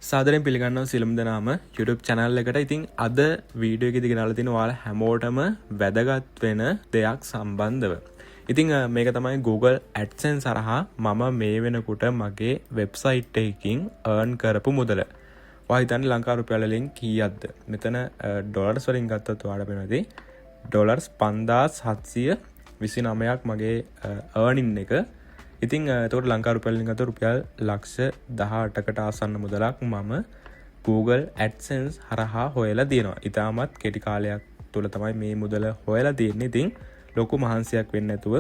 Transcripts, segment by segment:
සාදරයෙන් පිළිගන්නවා සියලුම දෙනාම YouTube channel එකට. ඉතින් අද වීඩියෝ එකේදී ගෙනල්ලා තියෙන ඔයාලා හැමෝටම වැදගත් වෙන දෙයක් සම්බන්ධව. ඉතින් මේක තමයි Google AdSense හරහා මම මේ වෙනකොට මගේ වෙබ්සයිට් එකකින් earn කරපු මුදල. ඔයා හිතන්නේ ලංකා රුපියල් වලින් කීයක්ද? මෙතන ඩොලර්ස් වලින් ගත්තොත් ඔයාලට පේනවා ඇති ඩොලර්ස් 5729ක් මගේ earning එක. ඉතින් එතකොට ලංකා රුපියල් වලින් ගත්තොත් රුපියල් ලක්ෂ 18කට ආසන්න මුදලක් මම Google AdSense හරහා හොයලා තියෙනවා. ඉතාමත් කෙටි කාලයක් තුළ තමයි මේ මුදල හොයලා තියෙන්නේ. ඉතින් ලොකු මහන්සියක් වෙන්නේ නැතුව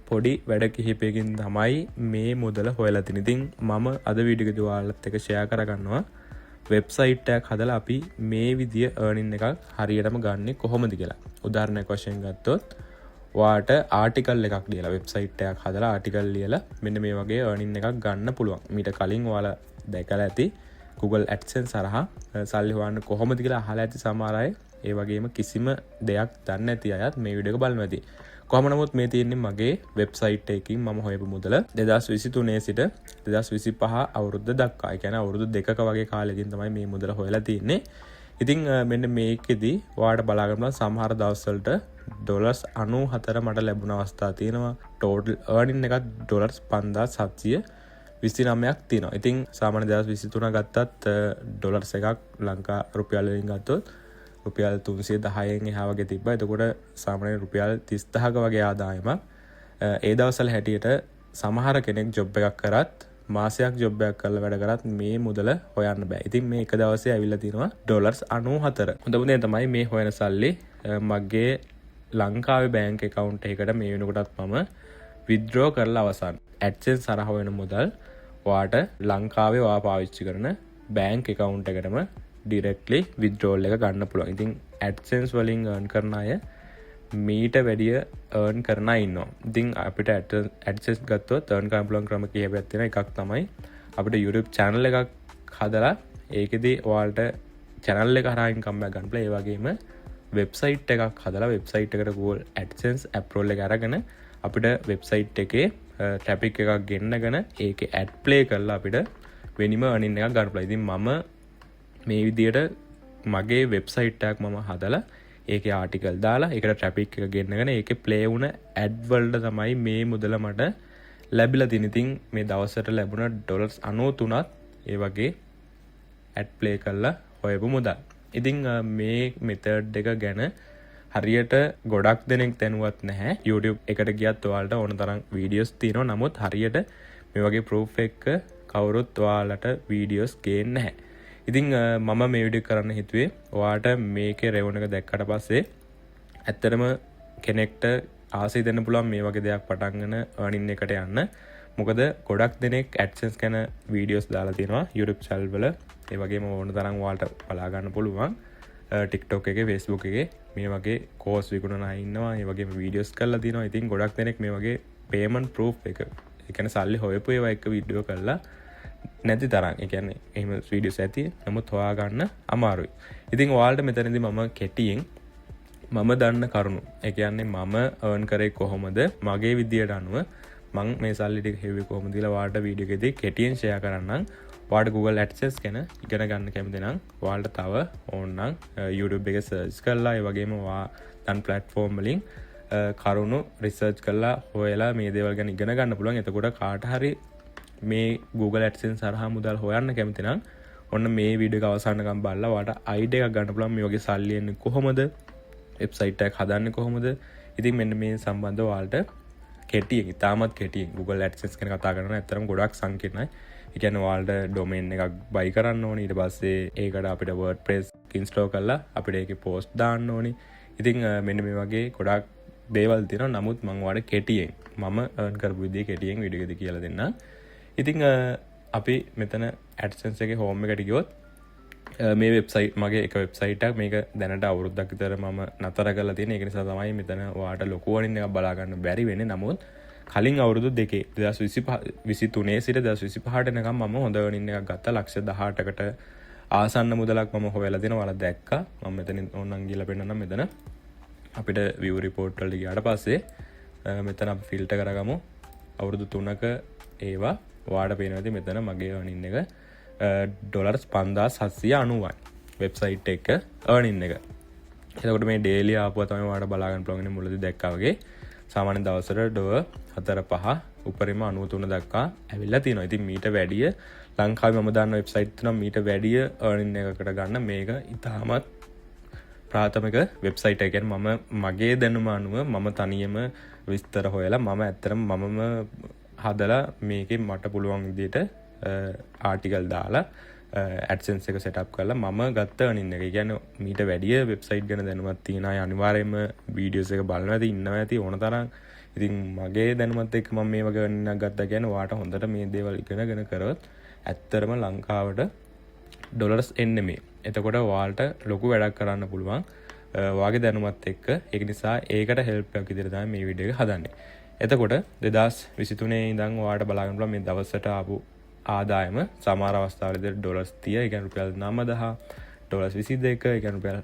පොඩි වැඩ කිහිපයකින් තමයි මේ මුදල හොයලා තියෙන්නේ. ඉතින් මම අද වීඩියෝ එකේදී ඔයාලත් එක්ක ෂෙයා කරගන්නවා වෙබ්සයිට් එකක් හදලා අපි මේ විදිය අර්නින් එකක් හරියටම ගන්නෙ කොහොමද කියලා. උදාහරණයක් වශයෙන් ගත්තොත් ඔයාට ආටිකල් එකක් ලියලා, වෙබ්සයිට් එකක් හදලා ආටිකල් ලියලා මෙන්න මේ වගේ අර්නින් එකක් ගන්න පුළුවන්. මීට කලින් ඔයාලා දැකලා ඇති Google AdSense හරහා සල්ලි හොයන්න කොහොමද කියලා අහලා ඇති සමහර අය. ඒ වගේම කිසිම දෙයක් දන්නේ නැති අයත් මේ වීඩියෝ එක බලනවා ඇති. කොහොම නමුත් මේ තියෙන්නේ මගේ වෙබ්සයිට් එකකින් මම හොයපු මුදල 2023 සිට 2025 අවුරුද්ද දක්වා. ඒ කියන්නේ අවුරුදු 2ක වගේ කාලෙකින් තමයි මේ මුදල හොයලා තියෙන්නේ. ඉතින් මෙන්න මේකෙදි ඔයාලට බලා ගන්න පුළුවන් සමහර දවස්වලට ඩොලර්ස් 94 මට ලැබුණ අවස්ථා තියෙනවා. ටෝටල් අර්නින් එකත් ඩොලර්ස් 5729ක් තියෙනවා. ඉතින් සාමාන්‍ය 2023 ගත්තත් ඩොලර්ස් එකක් ලංකා රුපියල් වලින් ගත්තොත් රුපියල් 310න් එහා වගේ තිබ්බා. එතකොට සාමාන්‍යයෙන් රුපියල් 30,000ක වගේ ආදායමක්. ඒ දවස්වල හැටියට සමහර කෙනෙක් ජොබ් එකක් කරත්, මාසයක් ජොබ් එකක් කරලා වැඩ කරත් මේ මුදල හොයන්න බෑ. ඉතින් මේ එක දවසේ ඇවිල්ලා තිනවා ඩොලර්ස් 94. හොඳම දේ තමයි මේ හොයන සල්ලි මගේ ලංකාවේ බැංක් ඇකවුන්ට් එකකට මේ වෙනකොටත් මම විත්ඩ්‍රෝ කරලා අවසන්. AdSense හරහා හොයන මුදල් ඔයාට ලංකාවේ ඔයා පාවිච්චි කරන බැංක් ඇකවුන්ට් එකටම ඩිරෙක්ට්ලි විත්ඩ්‍රෝල් එක ගන්න පුළුවන්. ඉතින් AdSense වලින් earn කරන අය මීට වැඩිය earn කරන අය ඉන්නවා. ඉතින් අපිට AdSense ගත්තොත් earn කරන්න පුළුවන් ක්‍රම කිහිපයක් තියෙනවා. එකක් තමයි අපිට YouTube channel එකක් හදලා ඒකෙදි ඔයාලට channel එක හරහා income එකක් ගන්න පුළුවන්. ඒ වගේම වෙබ්සයිට් එකක් හදලා වෙබ්සයිට් එකට Google AdSense approval එක අරගෙන අපිට වෙබ්සයිට් එකේ ට්‍රැෆික් එකක් ගෙන්නගෙන ඒකේ ඇඩ් ප්ලේ කරලා අපිට වෙනම earning එකක් ගන්න පුළුවන්. ඉතින් මම මේ විදියට මගේ වෙබ්සයිට් එකක් මම හදලා ඒකේ ආටිකල් දාලා ඒකට ට්‍රැෆික් එක ගෙන්නගෙන ඒකේ ප්ලේ වුණ ඇඩ් වලට තමයි මේ මුදල මට ලැබිලා තියෙන්නේ. ඉතින් මේ දවසට ලැබුණ ඩොලර්ස් 93ත් ඒ වගේ ඇඩ් ප්ලේ කරලා හොයපු මුදල්. ඉතින් මේ මෙතඩ් එක ගැන හරියට ගොඩක් දෙනෙක් දැනුවත් නැහැ. YouTube එකට ගියත් ඔයාලට ඕන තරම් වීඩියෝස් තියෙනවා. නමුත් හරියට මේ වගේ ප්‍රූෆ් එක කවුරුත් ඔයාලට වීඩියෝස් ගේන්නේ නැහැ. ඉතින් මම මේ වීඩියෝ කරන්න හිතුවේ ඔයාට මේකේ රෙවුන එක දැක්කට පස්සේ ඇත්තටම කෙනෙක්ට ආසයි දෙන්න පුළුවන් මේ වගේ දෙයක් පටන් ගෙන අර්නින් එකට යන්න. මොකද ගොඩක් දෙනෙක් AdSense ගැන වීඩියෝස් දාලා තියෙනවා YouTube channel වල. ඒ වගේම ඕන තරම් ඔයාලට බලා ගන්න පුළුවන්. TikTok එකේ, Facebook එකේ මේ වගේ කෝස් විකුණන අය ඉන්නවා. ඒ වගේම වීඩියෝස් කරලා තියෙනවා. ඉතින් ගොඩක් දෙනෙක් මේ වගේ පේමන්ට් ප්‍රූෆ් එක, ඒ කියන්නේ සල්ලි හොයපු ඒවා එක්ක වීඩියෝ කරලා නැති තරම්, ඒ කියන්නේ එහෙම වීඩියෝස් ඇති, නමුත් හොයාගන්න අමාරුයි. ඉතින් ඔයාලට මෙතනදී මම කෙටියෙන් මම දන්න කරුණු, ඒ කියන්නේ මම අර්න් කරේ කොහොමද, මගේ විදියට අනුව මං මේ සල්ලි ටික හෙව්වේ කොහොමද කියලා ඔයාලට වීඩියෝ එකේදී කෙටියෙන් ෂෙයා කරන්නම්. ඔයාලට Google AdSense ගැන ඉගෙන ගන්න කැමති නම් ඔයාලට තව ඕනනම් YouTube එකේ සර්ච් කරලා, ඒ වගේම ඔයා දන් ප්ලැට්ෆෝම් වලින් කරුණු රිසර්ච් කරලා හොයලා මේ දේවල් ගැන ඉගෙන ගන්න පුළුවන්. එතකොට කාට හරි මේ Google AdSense හරහා මුදල් හොයන්න කැමති නම් ඔන්න මේ වීඩියෝ එක අවසන් වෙනකම් බලලා ඔයාලට අයිඩියා එකක් ගන්න පුළුවන් මේ වගේ සල්ලි එන්නේ කොහොමද, වෙබ්සයිට් එකක් හදන්නේ කොහොමද. ඉතින් මෙන්න මේ සම්බන්ධව ඔයාලට කෙටියෙන්, ඉතාමත් කෙටියෙන් Google AdSense ගැන කතා කරනවා. ඇත්තටම ගොඩක් සංකීර්ණයි. ඒ කියන්නේ ඔයාලට ඩොමේන් එකක් බයි කරන්න ඕනි. ඊට පස්සේ ඒකට අපිට WordPress install කරලා අපිට ඒකේ පෝස්ට් දාන්න ඕනි. ඉතින් මෙන්න මේ වගේ ගොඩක් දේවල් තියෙනවා. නමුත් මම ඔයාලට කෙටියෙන් මම earn කරපු විදිය කෙටියෙන් වීඩියෝ එකේදී කියලා දෙන්නම්. ඉතින් අපි මෙතන AdSense එකේ හෝම් එකට ගියොත් මේ වෙබ්සයිට් මගේ එක වෙබ්සයිට් එකක්. මේක දැනට අවුරුද්දක් විතර මම නතර කරලා තියෙන. ඒක නිසා තමයි මෙතන ඔයාලට ලොකු earning එකක් බලා ගන්න බැරි වෙන්නේ. නමුත් කලින් අවුරුදු දෙකේ 2025 23 සිට 2025ට එනකම් මම හොඳ earning එකක් ගත්තා. ලක්ෂ 18කට ආසන්න මුදලක් මම හොයලා දෙනවා. ඔයාලා දැක්කා. මම මෙතනින් ඕනනම් ගිහලා පෙන්නන්නම්. මෙතන අපිට view report වලට ගියාට පස්සේ මෙතන අපි ෆිල්ටර් කරගමු අවුරුදු 3ක ඒවා. ඔයාලට පේනවා ඇති මෙතන මගේ earning එක. ඩොලර්ස් 5790යි වෙබ්සයිට් එක අර්නින් එක. එතකොට මේ ඩේලි ආපුවා තමයි ඔයාලට බලා ගන්න පුළුවන් ඉන්නේ. මුලදී දැක්කා වගේ සාමාන්‍ය දවසට ඩොලර් 4 5 උපරිම 93 දක්වා ඇවිල්ලා තියෙනවා. ඉතින් මීට වැඩිය ලංකාවේ මම දන්න වෙබ්සයිට් තුනක් මීට වැඩිය අර්නින් එකකට ගන්න මේක ඉතාමත් ප්‍රාථමික වෙබ්සයිට් එක. කියන්නේ මම මගේ දැනුම අනුව මම තනියම විස්තර හොයලා, මම ඇත්තටම මමම හදලා, මේකේ මට පුළුවන් විදිහට ආටිකල් දාලා, ඇඩ්සෙන්ස් එක සෙටප් කරලා මම ගත්ත අර්නින් එක. ඒ කියන්නේ මීට වැඩිය වෙබ්සයිට් ගැන දැනුමක් තියෙන අය අනිවාර්යයෙන්ම වීඩියෝස් එක බලනවා ඇති, ඉන්නවා ඇති ඕන තරම්. ඉතින් මගේ දැනුමත් එක්ක මම මේ වගේ අර්නින් එකක් ගත්තා කියන්නේ, ඔයාට හොඳට මේ දේවල් ඉගෙනගෙන කරොත් ඇත්තටම ලංකාවට ඩොලර්ස් එන්නේ මේ. එතකොට ඔයාලට ලොකු වැඩක් කරන්න පුළුවන් ඔයාගේ දැනුමත් එක්ක. ඒක නිසා ඒකට හෙල්ප් එකක් විදිහට තමයි මේ වීඩියෝ එක හදන්නේ. එතකොට 2023 ඉඳන් ඔයාලට බලා ගන්න පුළුවන් මේ දවසට ආපු ආදායම. සමහර අවස්ථාවලදී ඩොලර්ස් 30, ඒ කියන්නේ රුපියල් 9000, ඩොලර්ස් 22, ඒ කියන්නේ රුපියල්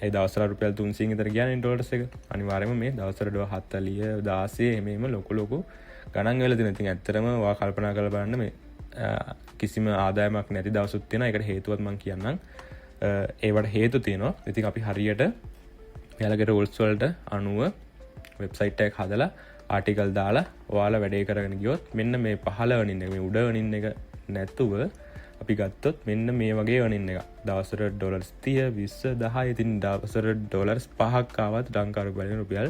ඒ දවස්වල රුපියල් 300 විතර කියන්නේ ඩොලර්ස් එක. අනිවාර්යයෙන්ම මේ දවස්වල ඩොලර් 40, 16 එහෙම එහෙම ලොකු ලොකු ගණන් වෙලා තියෙනවා. ඉතින් ඇත්තටම ඔයා කල්පනා කරලා බලන්න, මේ කිසිම ආදායමක් නැති දවසුත් තියෙනවා. ඒකට හේතුවත් මම කියන්නම්. ඒවට හේතු තියෙනවා. ඉතින් අපි හරියට මෙයාලගේ රූල්ස් වලට අනුව වෙබ්සයිට් එකක් හදලා, ආටිකල් දාලා, ඔයාලා වැඩේ කරගෙන ගියොත් මෙන්න මේ පහළ අර්නින් එක, මේ උඩ අර්නින් එක නැතුව අපි ගත්තොත් මෙන්න මේ වගේ අර්නින් එකක්. දවසට ඩොලර්ස් 30, 20, 10. ඉතින් දවසට ඩොලර්ස් 5ක් ආවත් ලංකා රුපියලෙන් රුපියල්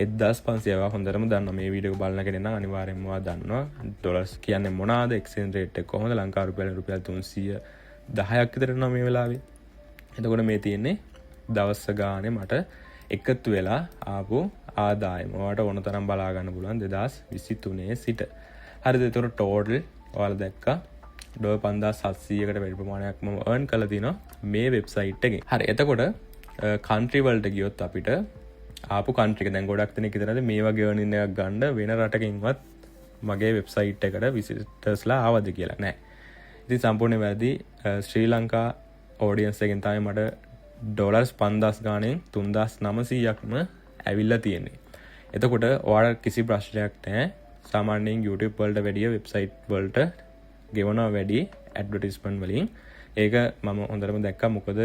1500. ඒවා හොඳටම දන්නවා. මේ වීඩියෝ එක බලන කෙනෙක් නම් අනිවාර්යෙන්ම ඔයා දන්නවා ඩොලර්ස් කියන්නේ මොනවාද, එක්ස්චේන්ජ් රේට් එක කොහොමද. ලංකා රුපියලෙන් රුපියල් 310ක් විතර එනවා මේ වෙලාවේ. එතකොට මේ තියෙන්නේ දවස් ගානේ මට එකතු වෙලා ආපු ආදායම. ඔයාලට ඕන තරම් බලා ගන්න පුළුවන් 2023 සිට. හරිද? එතකොට ටෝටල් ඔයාලා දැක්කා ඩොලර් 5700කට වැඩි ප්‍රමාණයක් මම අර්න් කරලා තිනවා මේ වෙබ්සයිට් එකෙන්. හරි. එතකොට කන්ට්‍රි වලට ගියොත් අපිට ආපු කන්ට්‍රි එක, දැන් ගොඩක් දෙනෙක් හිතනද මේ වගේ අර්නින් එකක් ගන්න වෙන රටකින්වත් මගේ වෙබ්සයිට් එකට විසිටර්ස්ලා ආවද කියලා. නෑ. ඉතින් සම්පූර්ණ වැරදි. ශ්‍රී ලංකා ඔඩියන්ස් එකෙන් තමයි මට ඩොලර්ස් 5000 ගානෙන් 3900ක්ම ඇවිල්ලා තියෙන්නේ. එතකොට ඔයාලට කිසි ප්‍රශ්නයක් නෑ. සාමාන්‍යයෙන් YouTube වලට වැඩිය වෙබ්සයිට් වලට ගෙවනවා වැඩි ඇඩ්වර්ටයිස්මන්ට් වලින්. ඒක මම හොඳටම දැක්කා. මොකද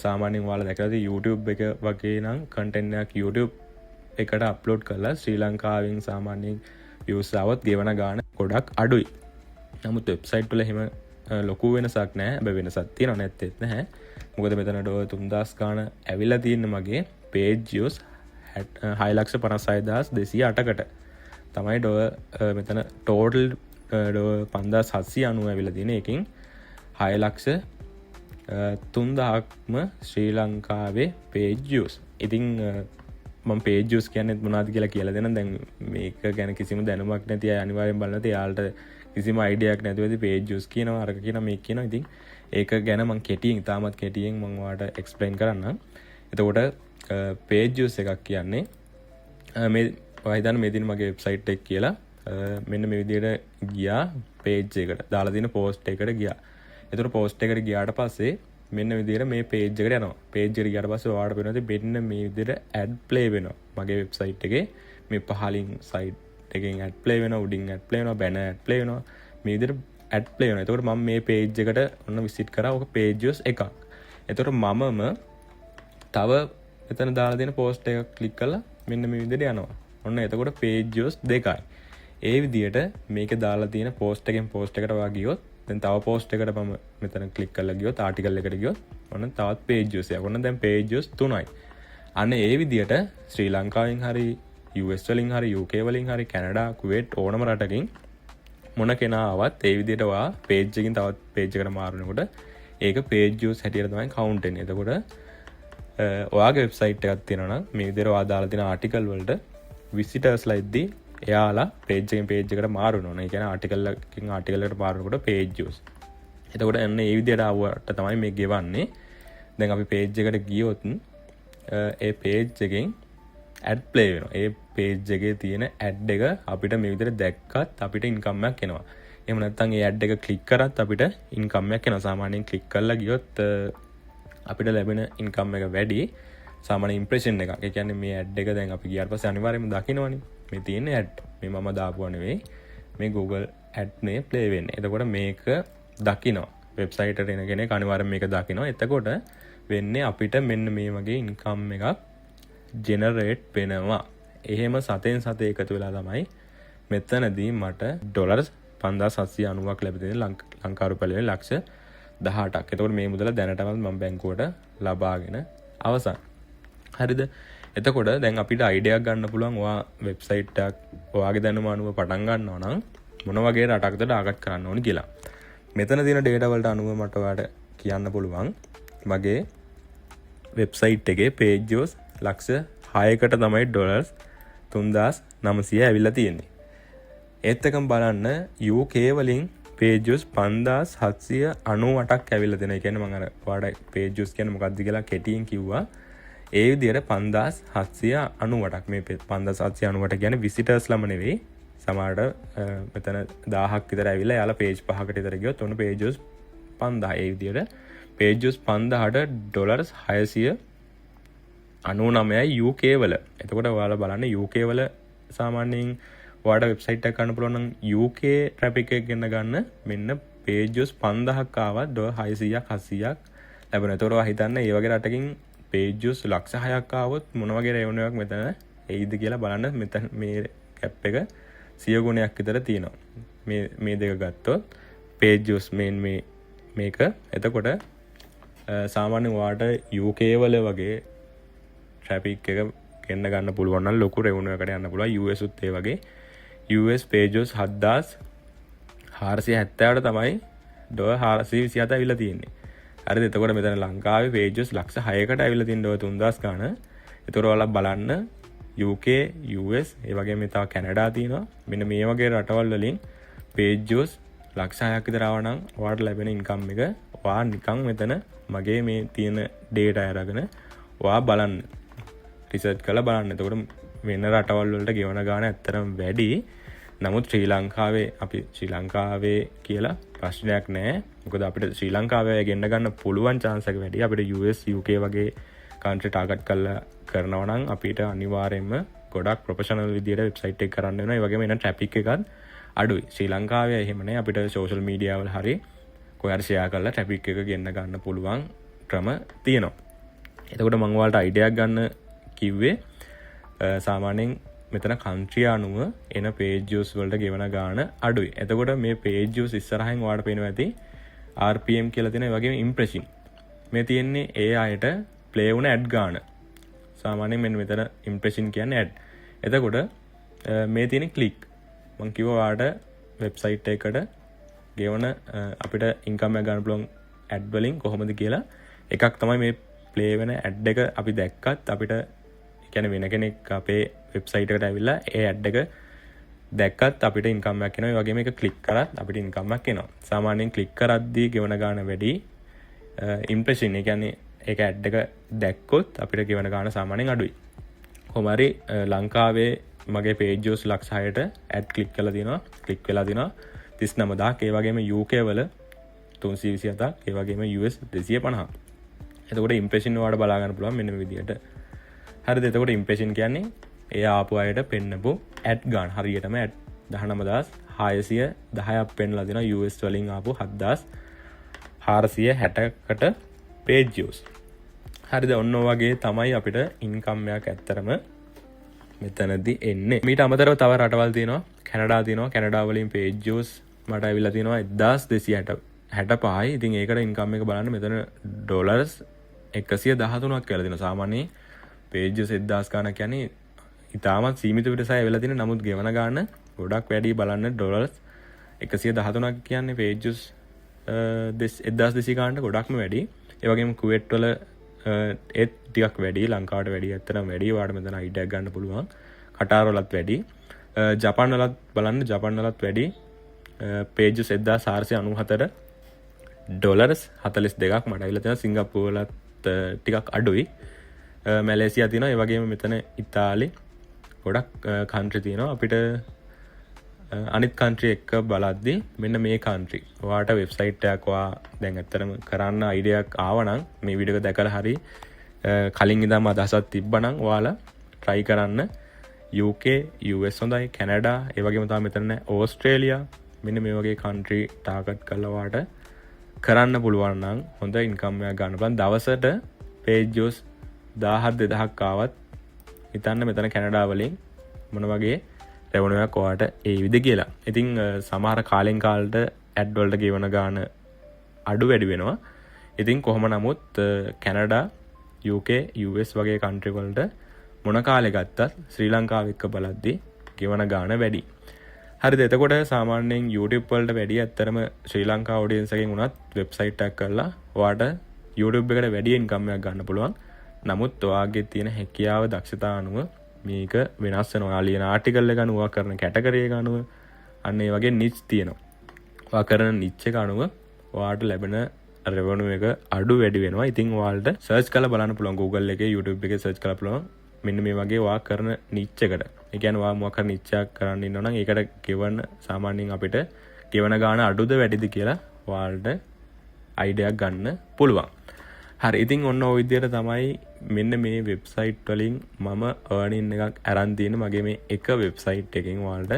සාමාන්‍යයෙන් ඔයාලා දැකලා ඇති YouTube එක වගේ නම් කන්ටෙන්ට් එකක් YouTube එකට අප්ලෝඩ් කරලා ශ්‍රී ලංකාවෙන් සාමාන්‍යයෙන් වීව්ස් ආවොත් ගෙවන ගාන ගොඩක් අඩුයි. නමුත් වෙබ්සයිට් වල එහෙම ලොකු වෙනසක් නෑ. හැබැයි වෙනසක් තියෙනව, නැත්තේත් නැහැ. මොකද මෙතන ඩොලර් 3000 ගාන ඇවිල්ලා තියෙන මගේ පේජ් වීව්ස් 6,56,208කට තමයි ඩොලර් මෙතන ටෝටල් ඩොලර් 5790 ඇවිල්ලා තියෙන. එකකින් 6,03,000ක්ම ශ්‍රී ලංකාවේ පේජ් වීව්ස්. ඉතින් මම පේජ් වීව්ස් කියන්නේ මොනවද කියලා කියලා දෙන්නම්. දැන් මේක ගැන කිසිම දැනුමක් නැති අය අනිවාර්යෙන් බලනවා. එයාලට කිසිම අයිඩියක් නැතුව ඇති පේජ් වීව්ස් කියනවා, අරක කියනවා, මේක කියනවා. ඉතින් ඒක ගැන මං කෙටියෙන්, ඉතාමත් කෙටියෙන් මං ඔයාලට එක්ස්ප්ලেইন කරන්නම්. එතකොට පේජ් වීව්ස් එකක් කියන්නේ මේ ඔයා හිතන්න මේ තියෙන මගේ වෙබ්සයිට් එක කියලා. මෙන්න මේ විදිහට ගියා, පේජ් එකට දාලා තියෙන පෝස්ට් එකට ගියා. එතකොට පෝස්ට් එකට ගියාට පස්සේ මෙන්න විදිහට මේ පේජ් එකට යනවා. පේජ් එකට ගියාට පස්සේ ඔයාලට පේනවා ඉතින් මෙන්න මේ විදිහට ඇඩ් ප්ලේ වෙනවා. මගේ වෙබ්සයිට් එකේ මේ පහලින් සයිට් එකෙන් ඇඩ් ප්ලේ වෙනවා, උඩින් ඇඩ් ප්ලේ වෙනවා, බැනර් ඇඩ් ප්ලේ වෙනවා. මේ විදිහට ඇඩ් ප්ලේ වෙනවා. එතකොට මම මේ පේජ් එකට ඔන්න විසිට් කරා. ඔක පේජ් වීව්ස් එකක්. එතකොට මමම තව එතන දාලා තියෙන පෝස්ට් එකක් ක්ලික් කරලා මෙන්න මේ විදිහට යනවා. ඔන්න එතකොට පේජ් වීව්ස් දෙකයි. ඒ විදිහට මේක දාලා තියෙන පෝස්ට් එකෙන් පෝස්ට් එකට ඔයා ගියොත්, දැන් තව පෝස්ට් එකට මම මෙතන ක්ලික් කරලා ගියොත්, ආටිකල් එකට ගියොත්, ඔන්න තවත් පේජ් වීව්ස් එකක්. ඔන්න දැන් පේජ් වීව්ස් තුනයි. අන්න ඒ විදිහට ශ්‍රී ලංකාවෙන් හරි, US වලින් හරි, UK වලින් හරි, කැනඩා, කුවේට් ඕනම රටකින් මොන කෙනා ආවත් ඒ විදිහට ඔයා පේජ් එකකින් තවත් පේජ් එකට මාරු වෙනකොට ඒක පේජ් වීව්ස් හැටියට තමයි කවුන්ට් වෙන්නේ. එතකොට ඔයාගේ වෙබ්සයිට් එකක් තියෙනවා නම් මේ විදිහට ඔයා දාලා තියෙන ආටිකල් වලට විසිටර්ස්ලා එද්දී එයාලා පේජ් එකෙන් පේජ් එකට මාරු වෙනවා. ඒ කියන්නේ ආටිකල් එකකින් ආටිකල් එකට මාරු වෙනකොට පේජ් වීව්ස්. එතකොට එන්න ඒ විදිහට ආවට තමයි මේ ගෙවන්නේ. දැන් අපි පේජ් එකට ගියොත් ඒ පේජ් එකෙන් ඇඩ් ප්ලේ වෙනවා. ඒ පේජ් එකේ තියෙන ඇඩ් එක අපිට මේ විදිහට දැක්කත් අපිට ඉන්කම් එකක් එනවා. එහෙම නැත්නම් ඒ ඇඩ් එක ක්ලික් කරත් අපිට ඉන්කම් එකක් එනවා. සාමාන්‍යයෙන් ක්ලික් කරලා ගියොත් අපිට ලැබෙන ඉන්කම් එක වැඩි. සාමාන්‍ය ඉම්ප්‍රෙෂන් එකක්. ඒ කියන්නේ මේ ඇඩ් එක දැන් අපි ගියාට පස්සේ අනිවාර්යයෙන්ම දකින්නවනේ. මේ තියෙන ඇඩ්. මේ මම දාපුවා නෙවෙයි. මේ Google add මේ ප්ලේ වෙන්නේ. එතකොට මේක දකිනවා. වෙබ්සයිට් එකට එන කෙනෙක් අනිවාර්යෙන් මේක දකිනවා. එතකොට වෙන්නේ අපිට මෙන්න මේ වගේ ඉන්කම් එකක් ජෙනරේට් වෙනවා. එහෙම සතෙන් සත එකතු වෙලා තමයි මෙතනදී මට ඩොලර් 5790ක් ලැබෙන්නේ, ලංකා රුපියල් වලින් ලක්ෂ 18ක්. එතකොට මේ මුදල දැනටමත් මම බැංකුවට ලබාගෙන අවසන්. හරිද? එතකොට දැන් අපිට අයිඩියක් ගන්න පුළුවන්, ඔයා වෙබ්සයිට් එකක් ඔයාගේ දැනුම අනුව පටන් ගන්නවා නම් මොන වගේ රටකද ටාගට් කරන්න ඕනි කියලා. මෙතන තියෙන ඩේටා වලට අනුව මට ඔයාලට කියන්න පුළුවන්, මගේ වෙබ්සයිට් එකේ පේජ් වීව්ස් ලක්ෂ 6කට තමයි ඩොලර්ස් 3900 ඇවිල්ලා තියෙන්නේ. ඒත් එක්කම බලන්න, UK වලින් පේජ් වීව්ස් 5798ක් ඇවිල්ලා තියෙනවා. ඒ කියන්නේ මම අර ඔයාලට පේජ් වීව්ස් කියන්නේ මොකක්ද කියලා කෙටියෙන් කිව්වා. ඒ විදිහට 5798ක්. මේ 5798 කියන්නේ විසිටර්ස් ලම නෙවෙයි. සමහරට මෙතන 1000ක් විතර ඇවිල්ලා එයාලා පේජ් පහකට විතර ගියොත් ඔන්න පේජ් වීව්ස් 5000. ඒ විදිහට පේජ් වීව්ස් 5000ට ඩොලර්ස් 699යි UK වල. එතකොට ඔයාලා බලන්න, UK වල සාමාන්‍යයෙන් ඔයාලට වෙබ්සයිට් එකක් ගන්න පුළුවන් නම් UK traffic එක ගෙන්න ගන්න මෙන්න පේජ් වීව්ස් 5000ක් ආවත් ඩොලර් 600ක් 700ක් ලැබෙනවා. එතකොට ඔයා හිතන්න, මේ වගේ රටකින් පේජ් වීව්ස් ලක්ෂ 6ක් ආවොත් මොන වගේ රෙවෙනියු එකක් මෙතන එයිද කියලා බලන්න. මෙතන මේ ගැප් එක සිය ගුණයක් විතර තියෙනවා. මේ මේ දෙක ගත්තොත් පේජ් වීව්ස් මේන් මේ මේක. එතකොට සාමාන්‍යයෙන් ඔයාට UK වල වගේ ට්‍රැෆික් එක ගෙන්න ගන්න පුළුවන් නම් ලොකු රෙවෙනියු එකකට යන්න පුළුවන්. US උත් ඒ වගේ. US page views 7470ට තමයි ඩොලර් 427 ඇවිල්ලා තියෙන්නේ. හරිද? එතකොට මෙතන ලංකාවේ පේජ් වීව්ස් ලක්ෂ 6කට ඇවිල්ලා තියෙන ඩොලර් 3000 ගාන. එතකොට ඔයාලා බලන්න, UK, US, ඒ වගේම මේ තව කැනඩා තියෙනවා. මෙන්න මේ වගේ රටවල් වලින් පේජ් වීව්ස් ලක්ෂ 6ක් විතර ආවා නම් ඔයාලට ලැබෙන ඉන්කම් එක ඔයා නිකන් මෙතන මගේ මේ තියෙන ඩේටා අරගෙන ඔයා බලන්න. රිසර්ච් කරලා බලන්න. එතකොට වෙන රටවල් වලට ගෙවන ගාන ඇත්තටම වැඩි. නමුත් ශ්‍රී ලංකාවේ, අපි ශ්‍රී ලංකාවේ කියලා ප්‍රශ්නයක් නෑ. මොකද අපිට ශ්‍රී ලංකාවේ අය ගෙන්න ගන්න පුළුවන් චාන්ස් එක වැඩි. අපිට US, UK වගේ කන්ට්‍රි ටාගට් කරලා කරනවා නම් අපිට අනිවාර්යයෙන්ම ගොඩක් ප්‍රොෆෙෂනල් විදියට වෙබ්සයිට් එක කරන්න වෙනවා. ඒ වගේම එන ට්‍රැෆික් එකත් අඩුයි. ශ්‍රී ලංකාවේ එහෙම නෑ. අපිට සෝෂල් මීඩියා වල හරි කොහේ හරි ෂෙයා කරලා ට්‍රැෆික් එක ගෙන්න ගන්න පුළුවන් ක්‍රම තියෙනවා. එතකොට මම ඔයාලට අයිඩියක් ගන්න කිව්වේ, සාමාන්‍යයෙන් මෙතන කන්ට්‍රි අනුව එන පේජ් වීව්ස් වලට ගෙවන ගාන අඩුයි. එතකොට මේ පේජ් වීව්ස් ඉස්සරහින් ඔයාලට පේනවා ඇති RPM කියලා තියෙන, ඒ වගේම ඉම්ප්‍රෙෂන්. මේ තියෙන්නේ ඒ අයට ප්ලේ වුණ ඇඩ් ගාන. සාමාන්‍යයෙන් මෙන්න මෙතන ඉම්ප්‍රෙෂන් කියන්නේ ඇඩ්. එතකොට මේ තියෙන ක්ලික්. මං කිව්වා ඔයාලට වෙබ්සයිට් එකකට ගෙවන අපිට ඉන්කම් එක ගන්න පුළුවන් ඇඩ් වලින් කොහොමද කියලා. එකක් තමයි මේ ප්ලේ වෙන ඇඩ් එක අපි දැක්කත් අපිට, ඒ කියන්නේ වෙන කෙනෙක් අපේ වෙබ්සයිට් එකට ඇවිල්ලා ඒ ඇඩ් එක දැක්කත් අපිට ඉන්කම් එකක් එනවා. ඒ වගේම ඒක ක්ලික් කරත් අපිට ඉන්කම් එකක් එනවා. සාමාන්‍යයෙන් ක්ලික් කරද්දී ගෙවන ගාන වැඩි. ඉම්ප්‍රෙෂන්, ඒ කියන්නේ ඒක ඇඩ් එක දැක්කොත් අපිට ගෙවන ගාන සාමාන්‍යයෙන් අඩුයි. කොහොම හරි ලංකාවේ මගේ පේජ් වීව්ස් ලක්ෂ 6ට ඇඩ් ක්ලික් කරලා තියෙනවා. ක්ලික් වෙලා තියෙනවා 39,000ක්. ඒ වගේම UK වල 327ක්. ඒ වගේම US 250ක්. එතකොට ඉම්ප්‍රෙෂන් ඔයාලට බලා ගන්න පුළුවන් මෙන්න මේ විදියට. හරිද? එතකොට ඉම්ප්‍රෙෂන් කියන්නේ ඒ ආපු අයට පෙන්නපු ඇඩ් ගාන. හරියටම ඇඩ් 19,610ක් පෙන්නලා දෙනවා US වලින් ආපු 7460කට පේජ් වීව්ස්. හරිද? ඔන්න ඔය වගේ තමයි අපිට ඉන්කම් එකක් ඇත්තටම මෙතනදී එන්නේ. මීට අමතරව තව රටවල් තියෙනවා. කැනඩා තියෙනවා. කැනඩා වලින් පේජ් වීව්ස් මට ඇවිල්ලා තියෙනවා 1265යි. ඉතින් ඒකට ඉන්කම් එක බලන්න, මෙතන ඩොලර්ස් 113ක් කියලා දෙනවා. සාමාන්‍යයෙන් පේජ් වීව්ස් 1000 ගාණක් කියන්නේ ඉතාමත් සීමිත පිටසයි ඇවිල්ලා තියෙන්නේ. නමුත් ගෙවන ගාණ ගොඩක් වැඩි. බලන්න, ඩොලර්ස් 113ක් කියන්නේ පේජ් වීව්ස් 1200 ගාණට ගොඩක්ම වැඩි. ඒ වගේම කුවේට් වල ඒත් ටිකක් වැඩි, ලංකාවට වැඩි, ඇත්තටම වැඩි. ඔයාලට මෙතන අයිඩියා එකක් ගන්න පුළුවන්. කටාර් වලත් වැඩි. ජපාන් වලත් බලන්න, ජපාන් වලත් වැඩි. පේජස් 1494 ඩොලර්ස් 42ක් මට ඇවිල්ලා තියෙනවා. සිංගප්පූර් වලත් ටිකක් අඩුයි. මැලේසියා තියෙනවා. ඒ වගේම මෙතන ඉතාලි, ගොඩක් කන්ට්‍රි තියෙනවා. අපිට අනිත් කන්ට්‍රි එක්ක බලද්දි මෙන්න මේ කන්ට්‍රි ඔයාට වෙබ්සයිට් එකක් ඔයා දැන් ඇත්තටම කරන්න අයිඩියා එකක් ආවනම්, මේ වීඩියෝ එක දැකලා හරි කලින් ඉඳන්ම අදහසක් තිබ්බනම් ඔයාලා try කරන්න. UK, US හොඳයි, කැනඩා, ඒ වගේම තමයි මෙතන ඕස්ට්‍රේලියා, මෙන්න මේ වගේ කන්ට්‍රි ටාගට් කරලා ඔයාට කරන්න පුළුවන් නම් හොඳ ඉන්කම් එකක් ගන්න පුළුවන්. දවසට පේජ් වීව්ස් 1000ක් 2000ක් ආවත් හිතන්න මෙතන කැනඩා වලින් මොන වගේ රෙවෙනියු එකක් ඔයාට ඒවිද කියලා. ඉතින් සමහර කාලෙන් කාලට ඇඩ් වලට ගෙවන ගාන අඩු වැඩි වෙනවා. ඉතින් කොහොම නමුත් කැනඩා, UK, US වගේ කන්ට්‍රි වලට මොන කාලේ ගත්තත් ශ්‍රී ලංකාව එක්ක බලද්දි ගෙවන ගාන වැඩි. හරිද? එතකොට සාමාන්‍යයෙන් YouTube වලට වැඩිය ඇත්තටම ශ්‍රී ලංකා ඔඩියන්ස් එකෙන් වුණත් වෙබ්සයිට් එකක් කරලා ඔයාට YouTube එකට වැඩි ඉන්කම් එකක් ගන්න පුළුවන්. නමුත් ඔයාගේ තියෙන හැකියාව, දක්ෂතා අනුව මේක වෙනස් වෙනවා. ඔයා ලියන ආටිකල් එක අනුව, ඔයා කරන කැටගරි එක අනුව, අන්න ඒ වගේ නිච් තියෙනවා. ඔයා කරන නිච් එක අනුව ඔයාට ලැබෙන රෙවෙනියු එක අඩු වැඩි වෙනවා. ඉතින් ඔයාලට සර්ච් කරලා බලන්න පුළුවන්. Google එකේ, YouTube එකේ සර්ච් කරලා පුළුවන් මෙන්න මේ වගේ ඔයා කරන නිච් එකට. ඒ කියන්නේ ඔයා මොකක් හරි නිච් එකක් කරන්න ඉන්නවා නම් ඒකට ගෙවන, සාමාන්‍යයෙන් අපිට ගෙවන ගාණ අඩුද වැඩිද කියලා ඔයාලට අයිඩියක් ගන්න පුළුවන්. හරි, ඉතින් ඔන්න ඔය විදිහට තමයි මෙන්න මේ වෙබ්සයිට් වලින් මම අර්නින් එකක් අරන් තියෙන මගේ මේ එක වෙබ්සයිට් එකෙන් ඔයාලට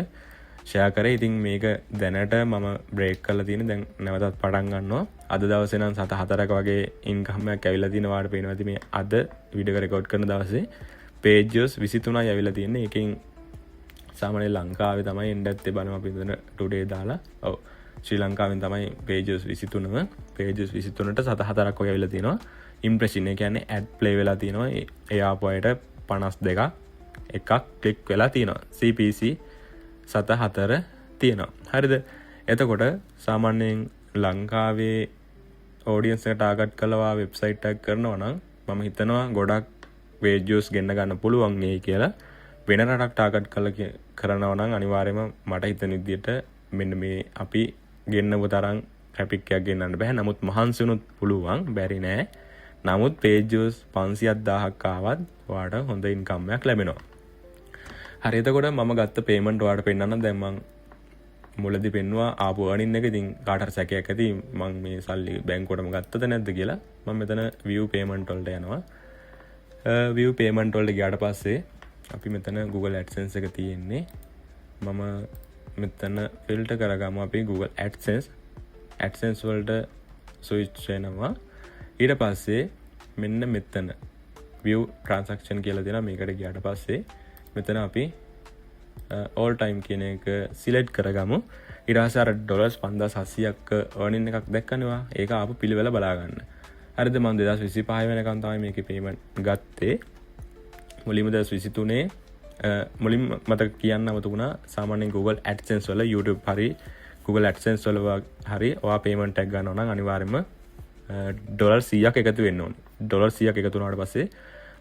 ෂෙයා කරේ. ඉතින් මේක දැනට මම බ්‍රේක් කරලා තියෙන, දැන් නැවතත් පටන් ගන්නවා. අද දවසේ නම් සත 4ක වගේ ඉන්කම් එකක් ඇවිල්ලා තියෙනවා. ඔයාලට පේනවා ඇති මේ අද වීඩියෝ එක රෙකෝඩ් කරන දවසේ පේජ් වීව්ස් 23යි ඇවිල්ලා තියෙන්නේ. ඒකෙන් සාමාන්‍යයෙන් ලංකාවේ තමයි එන්න ඇත්තේ. බලමු අපි මෙතන ටුඩේ දාලා. ඔව්, ශ්‍රී ලංකාවෙන් තමයි පේජ් වීව්ස් 23ම. පේජ් වීව්ස් 23ට සත 4ක් වගේ ඇවිල්ලා තියෙනවා. ඉම්ප්‍රෙෂන්, ඒ කියන්නේ ඇඩ් ප්ලේ වෙලා තියෙනවා. ඒ ආපු අයට 52ක් එකක් ක්ලික් වෙලා තියෙනවා. CPC සත 4 තියෙනවා. හරිද? එතකොට සාමාන්‍යයෙන් ලංකාවේ ඔඩියන්ස් එක ටාගට් කරලා වෙබ්සයිට් එකක් කරනවා නම් මම හිතනවා ගොඩක් පේජ් වීව්ස් ගෙන්න ගන්න පුළුවන් නේ කියලා. වෙන රටක් ටාගට් කරලා කරනවා නම් අනිවාර්යයෙන්ම මට හිතෙන විදිහට මෙන්න මේ අපි ගෙන්නපු තරම් ට්‍රැෆික් එකක් ගෙන්නන්න බෑ. නමුත් මහන්සි වුණොත් පුළුවන්, බැරි නෑ. නමුත් පේජ් වීව්ස් 500ක් 1000ක් ආවත් ඔයාට හොඳ ඉන්කම් එකක් ලැබෙනවා. හරි, එතකොට මම ගත්ත පේමන්ට් ඔයාලට පෙන්නන්න. දැන් මං මුලදී පෙන්නුවා ආපු අර්නින් එක. ඉතින් කාට හරි සැකයක් ඇති මං මේ සල්ලි බැංකුවටම ගත්තද නැද්ද කියලා. මම මෙතන view payment වලට යනවා. View payment වලට ගියාට පස්සේ අපි මෙතන Google AdSense එක තියෙන්නේ. මම මෙතන ෆිල්ටර් කරගමු. අපි Google AdSense AdSense වලට ස්විච් වෙනවා. ඊට පස්සේ මෙන්න මෙතන view transaction කියලා තියෙනවා. මේකට ගියාට පස්සේ මෙතන අපි all time කියන එක සිලෙක්ට් කරගමු. ඊට පස්සේ අර ඩොලර්ස් 5700ක් earning එකක් දැක්කනේ ඔයා. ඒක ආපු පිළිවෙල බලා ගන්න. හරිද? මම 2025 වෙනකන් තමයි මේකේ පේමන්ට් ගත්තේ. මුලින්ම 2023, මුලින්ම මතක කියන්න අමතක වුණා, සාමාන්‍යයෙන් Google AdSense වල, YouTube හරි Google AdSense වල හරි ඔයා පේමන්ට් එකක් ගන්නවා නම් අනිවාර්යයෙන්ම ඩොලර් 100ක් එකතු වෙන්න ඕනේ. ඩොලර් 100ක් එකතු වුණාට පස්සේ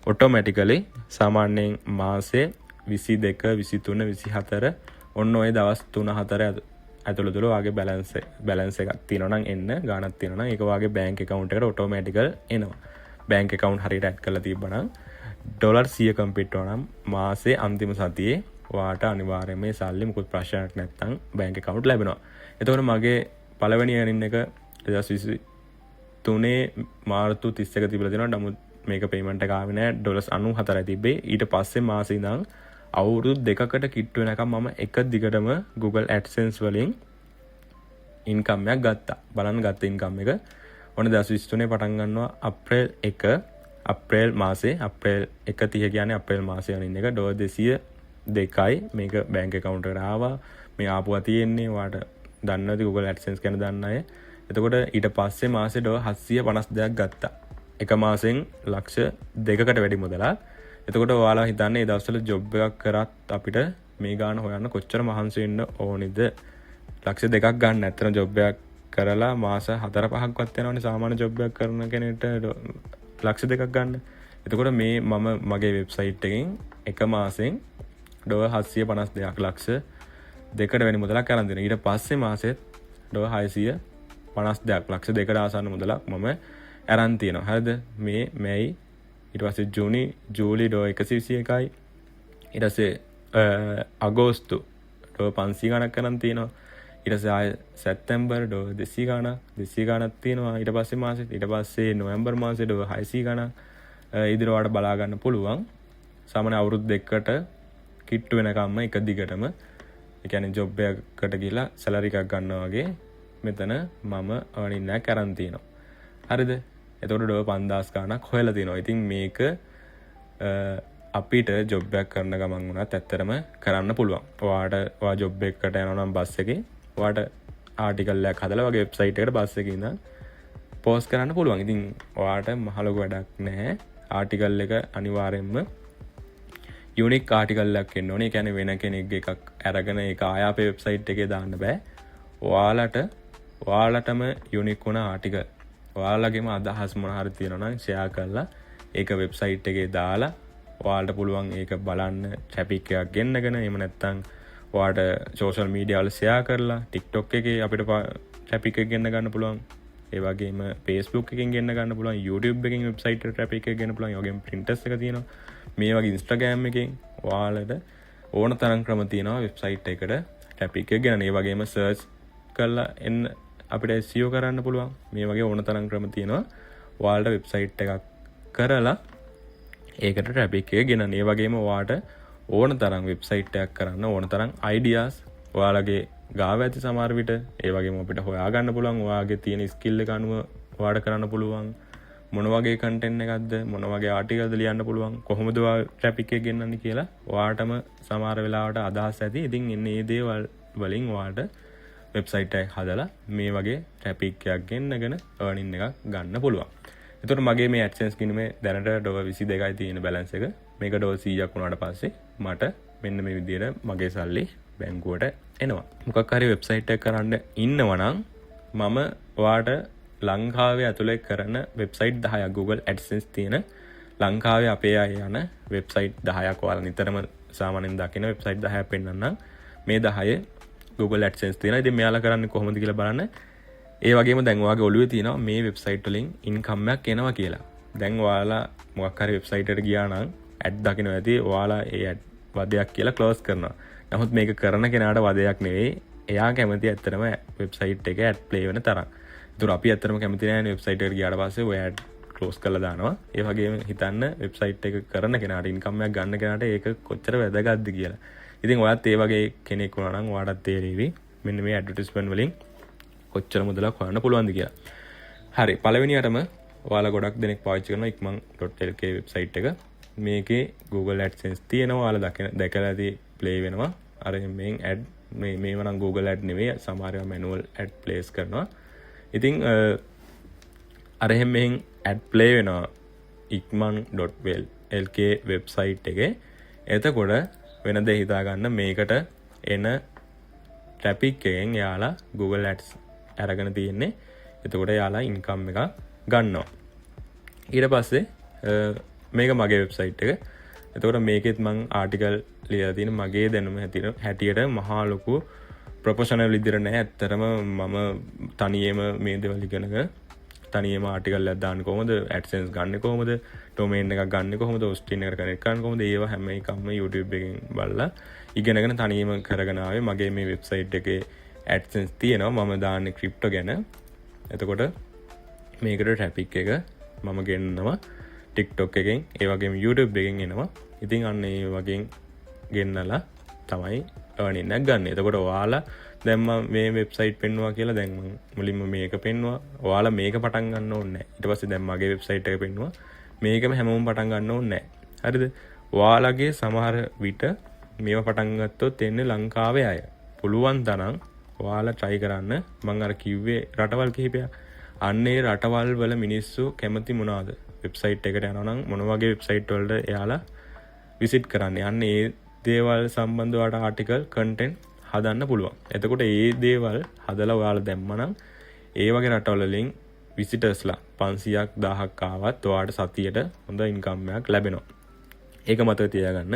ඔටෝමැටිකලි සාමාන්‍යයෙන් මාසේ 22, 23, 24 ඔන්න ඔය දවස් 3 4 ඇතුළත තුළ ඔයාගේ බැලන්ස් බැලන්ස් එකක් තියෙනවා නම්, එන්න ගාණක් තියෙනවා නම්, ඒක ඔයාගේ බැංක් ඇකවුන්ට් එකට ඔටෝමැටිකල් එනවා. බැංක් ඇකවුන්ට් හරියට ඇඩ් කරලා තිබ්බනම්, ඩොලර් 100 කම්ප්ලීට් වුණා නම් මාසේ අන්තිම සතියේ ඔයාට අනිවාර්යයෙන්ම මේ සල්ලි මුකුත් ප්‍රශ්නයක් නැත්නම් බැංක් ඇකවුන්ට් ලැබෙනවා. එතකොට මගේ පළවෙනි earning එක 2023 මාර්තු 31 තිබිලා තියෙනවා. නමුත් මේක පේමන්ට් එක ආවේ නෑ. ඩොලර්ස් 94යි තිබ්බේ. ඊට පස්සේ මාසෙ ඉඳන් අවුරුදු 2කට කිට්ටු වෙනකම් මම එක දිගටම Google AdSense වලින් ඉන්කම් එකක් ගත්තා. බලන්න ගත්ත ඉන්කම් එක. ඔන්න 2023 පටන් ගන්නවා අප්‍රේල් 1, අප්‍රේල් මාසේ, අප්‍රේල් 1.30 කියන්නේ අප්‍රේල් මාසේ අනින් එක ඩොලර් 202යි. මේක බැංක් ඇකවුන්ට් එකට ආවා. මේ ආපුවා තියෙන්නේ. ඔයාට දන්නවද Google AdSense ගැන දන්න අය? එතකොට ඊට පස්සේ මාසේ ඩොලර් 752ක් ගත්තා. එක මාසෙන් ලක්ෂ 2කට වැඩි මුදලක්. එතකොට ඔයාලා හිතන්නේ මේ දවස්වල ජොබ් එකක් කරත් අපිට මේ ගාන හොයන්න කොච්චර මහන්සි වෙන්න ඕනිද? ලක්ෂ 2ක් ගන්න ඇත්තටම ජොබ් එකක් කරලා මාස 4 5ක්වත් යනවනේ සාමාන්‍ය ජොබ් එකක් කරන කෙනෙක්ට ලක්ෂ 2ක් ගන්න. එතකොට මේ මම මගේ වෙබ්සයිට් එකෙන් එක මාසෙන් ඩොලර් 752ක්, ලක්ෂ 2කට වැඩි මුදලක් අරන් දෙනවා. ඊට පස්සේ මාසෙත් ඩොලර් 652ක්, ලක්ෂ 2කට ආසන්න මුදලක් මම අරන් තියෙනවා. හරිද? මේ මැයි, ඊට පස්සේ ජූනි, ජූලි ඩොලර් 121යි. ඊට පස්සේ අගෝස්තු ඩොලර් 500 ගණක් අරන් තියෙනවා. ඊට පස්සේ ආයෙ සැප්තැම්බර් ඩොලර් 200 ගණක්, 200 ගණක් තියෙනවා ඊට පස්සේ මාසෙත්. ඊට පස්සේ නොවැම්බර් මාසේ ඩොලර් 600 ගණක්. ඉදිරියට ඔයාලට බලා ගන්න පුළුවන්. සාමාන්‍ය අවුරුදු 2කට කිට්ටු වෙනකම්ම එක දිගටම, ඒ කියන්නේ ජොබ් එකකට ගිහලා සැලරි එකක් ගන්නවා වගේ. මෙතන මම අර්නින් එකක් අරන් තියෙනවා. හරිද? එතකොට ඩොලර් 5000 ගාණක් හොයලා තියෙනවා. ඉතින් මේක අපිට ජොබ් එකක් කරන ගමන් වුණත් ඇත්තටම කරන්න පුළුවන්. ඔයාට ඔයා ජොබ් එකකට යනවා නම් බස් එකේ ඔයාට ආටිකල් එකක් හදලා වගේ වෙබ්සයිට් එකට බස් එකේ ඉඳන් පෝස්ට් කරන්න පුළුවන්. ඉතින් ඔයාට මහ ලොකු වැඩක් නැහැ. ආටිකල් එක අනිවාර්යෙන්ම යුනික් ආටිකල් එකක් එන්න ඕනේ. ඒ කියන්නේ වෙන කෙනෙක්ගේ එකක් අරගෙන ඒක ආය අපේ වෙබ්සයිට් එකේ දාන්න බෑ. ඔයාලට ඔයාලටම යුනික් වුණ ආටිකල්, ඔයාලගේම අදහස් මොන හරි තියෙනවා නම් ෂෙයා කරලා ඒක වෙබ්සයිට් එකේ දාලා ඔයාලට පුළුවන් ඒක බලන්න ට්‍රැෆික් එකක් ගෙන්නගෙන. එහෙම නැත්නම් ඔයාට සෝෂල් මීඩියා වල ෂෙයා කරලා TikTok එකේ අපිට ට්‍රැෆික් එක ගෙන්න ගන්න පුළුවන්. ඒ වගේම Facebook එකෙන් ගෙන්න ගන්න පුළුවන්, YouTube එකෙන් වෙබ්සයිට් එකට ට්‍රැෆික් එක ගෙන්න පුළුවන්. ඒ වගේම Pinterest එක තියෙනවා. මේ වගේ Instagram එකෙන් ඔයාලට ඕන තරම් ක්‍රම තියෙනවා වෙබ්සයිට් එකට ට්‍රැෆික් එක ගෙනන. ඒ වගේම සර්ච් කරලා එන්න අපිට SEO කරන්න පුළුවන්. මේ වගේ ඕන තරම් ක්‍රම තියෙනවා ඔයාලට වෙබ්සයිට් එකක් කරලා ඒකට ට්‍රැෆික් එක ගෙනන්න. ඒ වගේම ඔයාට ඕන තරම් වෙබ්සයිට් එකක් කරන්න ඕන තරම් අයිඩියාස් ඔයාලගේ ගාව ඇති සමහර විට. ඒ වගේම අපිට හොයාගන්න පුළුවන් ඔයාගේ තියෙන ස්කිල් එක අනුව ඔයාට කරන්න පුළුවන් මොන වගේ කන්ටෙන්ට් එකක්ද, මොන වගේ ආටිකල්ද ලියන්න පුළුවන්, කොහොමද ඔයා ට්‍රැෆික් එක ගෙන්නන්නේ කියලා ඔයාටම සමහර වෙලාවට අදහස් ඇති. ඉතින් එන්නේ මේ දේවල් වලින් ඔයාට වෙබ්සයිට් එකක් හදලා මේ වගේ ට්‍රැෆික් එකක් ගෙන්නගෙන අර්නින් එකක් ගන්න පුළුවන්. එතකොට මගේ මේ AdSense ගිණුමේ දැනට ඩොලර් 22යි තියෙන බැලන්ස් එක. මේක ඩොලර් 100ක් වුණාට පස්සේ මට මෙන්න මේ විදියට මගේ සල්ලි බැංකුවට එනවා. මොකක් හරි වෙබ්සයිට් එකක් කරන්න ඉන්නවා නම් මම ඔයාට ලංකාවේ ඇතුලේ කරන වෙබ්සයිට් 10ක්, Google AdSense තියෙන ලංකාවේ අපේ අය යන වෙබ්සයිට් 10ක්, ඔයාලා නිතරම සාමාන්‍යයෙන් දකින වෙබ්සයිට් 10ක් පෙන්නන්නම්. මේ 10 Google AdSense තියෙනවා. ඉතින් මෙයාලා කරන්නේ කොහොමද කියලා බලන්න. ඒ වගේම දැන් ඔයාගේ ඔළුවේ තියෙනවා මේ වෙබ්සයිට් වලින් ඉන්කම් එකක් එනවා කියලා. දැන් ඔයාලා මොකක් හරි වෙබ්සයිට් එකට ගියා නම් ඇඩ් දකින්න ඇති. ඔයාලා ඒ ඇඩ් වදයක් කියලා ක්ලෝස් කරනවා. නමුත් මේක කරන කෙනාට වදයක් නෙවෙයි. එයා කැමති ඇත්තටම වෙබ්සයිට් එකේ ඇඩ් ප්ලේ වෙන තරම්. ඒතර අපි ඇත්තටම කැමති නෑනේ වෙබ්සයිට් එකට ගියාට පස්සේ ඔය ඇඩ් ක්ලෝස් කරලා දානවා. ඒ වගේම හිතන්න වෙබ්සයිට් එක කරන කෙනාට, ඉන්කම් එකක් ගන්න කෙනාට ඒක කොච්චර වැදගත්ද කියලා. ඉතින් ඔයත් ඒ වගේ කෙනෙක් වුණා නම් ඔයාටත් තේරෙවි මෙන්න මේ ඇඩ්වර්ටයිස්මන්ට් වලින් කොච්චර මුදලක් හොයන්න පුළුවන්ද කියලා. හරි, පළවෙනියටම ඔයාලා ගොඩක් දෙනෙක් පාවිච්චි කරන ඉක්මන්.lk website එක. මේකේ Google AdSense තියෙනවා. ඔයාලා දකින දැකලා ඇති ප්ලේ වෙනවා. අර මෙන් ඇඩ් මේ මේව නම් Google Ad නෙවෙයි, සමහර ඒවා මැනුවල් ඇඩ් ප්ලේස් කරනවා. ඉතින් අර එහෙම මෙහෙන් ඇඩ් ප්ලේ වෙනවා ඉක්මන්.lk website එකේ. එතකොට වෙන දේ හිතා ගන්න මේකට එන ට්‍රැෆික් එකෙන් එයාලා Google Ads අරගෙන තියෙන්නේ. එතකොට එයාලා ඉන්කම් එකක් ගන්නවා. ඊට පස්සේ මේක මගේ වෙබ්සයිට් එක. එතකොට මේකෙත් මං ආටිකල් ලියලා තියෙන මගේ දැනුම හැටියට මහා ලොකු ප්‍රොෆෙෂනල් විදිහට නෑ. ඇත්තටම මම තනියම මේ දේවල් ඉගෙනගෙන තනියම ආටිකල් එකක් දාන්නේ කොහොමද, AdSense ගන්නෙ කොහොමද, ඩොමේන් එකක් ගන්නෙ කොහොමද, හොස්ටින් එකට කනෙක්ට් කරන්නේ කොහොමද, ඒවා හැම එකක්ම YouTube එකෙන් බලලා ඉගෙනගෙන තනියම කරගෙන ආවේ. මගේ මේ වෙබ්සයිට් එකේ AdSense තියෙනවා. මම දාන්නේ ක්‍රිප්ටෝ ගැන. එතකොට මේකට ට්‍රැෆික් එක මම ගෙන්නනවා TikTok එකෙන්, ඒ වගේම YouTube එකෙන් එනවා. ඉතින් අන්න ඒ වගේ ගෙන්නලා තමයි අර්නින් එකක් ගන්න. එතකොට ඔයාලා දැන් මම මේ වෙබ්සයිට් පෙන්නුවා කියලා දැන් මම මුලින්ම මේක පෙන්නුවා. ඔයාලා මේක පටන් ගන්න ඕනේ නැහැ. ඊට පස්සේ දැන් මගේ වෙබ්සයිට් එක පෙන්නුවා. මේකම හැමෝම පටන් ගන්න ඕනේ නැහැ. හරිද? ඔයාලගේ සමහර විට මේවා පටන් ගත්තොත් එන්නේ ලංකාවේ අය. පුළුවන් තරම් ඔයාලා try කරන්න මං අර කිව්වේ රටවල් කිහිපයක්. අන්න ඒ රටවල් වල මිනිස්සු කැමති මොනවාද? වෙබ්සයිට් එකට යනවා නම් මොන වගේ වෙබ්සයිට් වලට එයාලා විසිට් කරන්නේ? අන්න ඒ දේවල් සම්බන්ධව ඔයාලට ආටිකල් කන්ටෙන්ට් හදන්න පුළුවන්. එතකොට ඒ දේවල් හදලා ඔයාලා දැම්මනම් ඒ වගේ රටවල් වලින් විසිටර්ස්ලා 500ක් 1000ක් ආවත් ඔයාට සතියට හොඳ ඉන්කම් එකක් ලැබෙනවා. ඒක මතක තියාගන්න.